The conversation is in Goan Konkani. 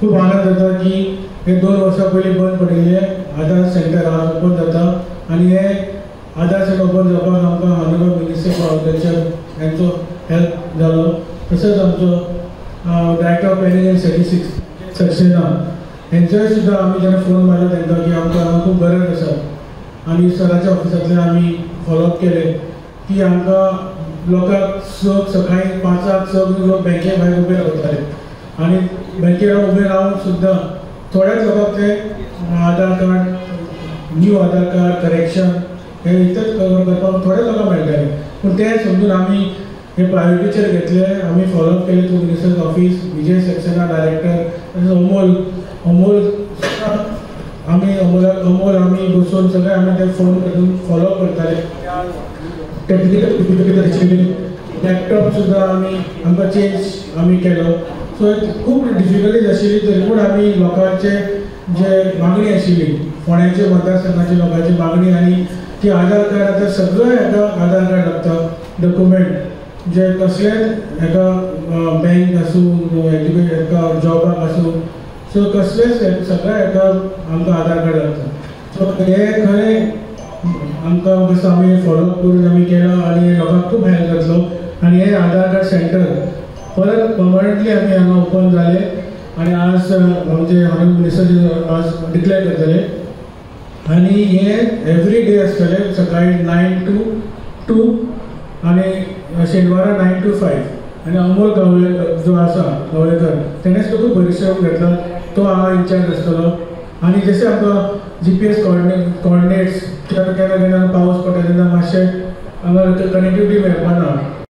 खूब आनंद जाता की हे 2 वर्सां पयलीं बंद पडिल्लें आधार सेंटर आज ओपन जाता आनी हे आधार सेंटर ओपन जावपाक आमकां ऑनरेबल मिनिस्टर फॉर एग्रीकल्चर हेंचो हेल्प जालो. तशेंच आमचो director of planning and statistics Saxena हेंचोय सुद्दां आमी जेन्ना फोन मारलो तांकां की आमकां हांगा खूब गरज आसा आनी सराच्या ऑफिसांतल्यान आमी फॉलोअप केलें की आमकां लोकांक 6 सकाळी 5 6 लोक बँके भायर उबे रावताले आनी बँके उबे रावन सुद्दां थोड्याच लोकांक ते Aadhaar card, new Aadhaar card correction हे इतलेंच करपाक थोड्याच लोकांक मेळटालें. पूण तें समजून आमी हे प्रायोरिटीचेर घेतले, आमी फॉलोअप केले through minister's office, Vijay Saxena director, तशेंच अमोल अमोल आमी अमोल आमी बसून सगळे आमी ते फोन करून फॉलोअप करताले. टेक्निकल डिफिकल्टी लॅपटॉप सुद्दां आमी आमकां चेंज आमी केलो. सो खूब डिफिकल्टीज आशिल्ली तरी पूण आमी लोकांचे जे मागणी आशिल्ली फोंड्याचे मतदारसंघाची लोकांची मागणी आनी ती आधार कार्ड आतां सगळें हेका आधार कार्ड लागता डॉक्युमेंट जे कसलेच हेका बँक आसूं एज्युकेशन हेका जॉबाक आसूं सो कसलेच सगळ्या हेका आमकां आधार कार्ड लागता. सो हे खरें आमकां कसो आमी फॉलोअप करून आमी केलो आनी लोकांक खूब हेल्प जातलो आनी हे आधार कार्ड सेंटर परत परमनंटली आमी हांगा ओपन जाले आनी आज आमचे ऑनरेबल मिनिस्टर आज डिक्लेअर करतले आनी हे एवरी डे आसतले सकाळी 9 to 2 आनी शेनवारा 9 to 5. आनी अमोल गावळे जो आसा गावळेकर तेणें सुद्दां खूब परिश्रम घेतला, तो हांगा इन्चार्ज आसतलो. आनी जशें आमकां GPS coordinates केन्ना केन्ना पावस पडटा तेन्ना मातशें हांगा कनेक्टिविटी मेळपाना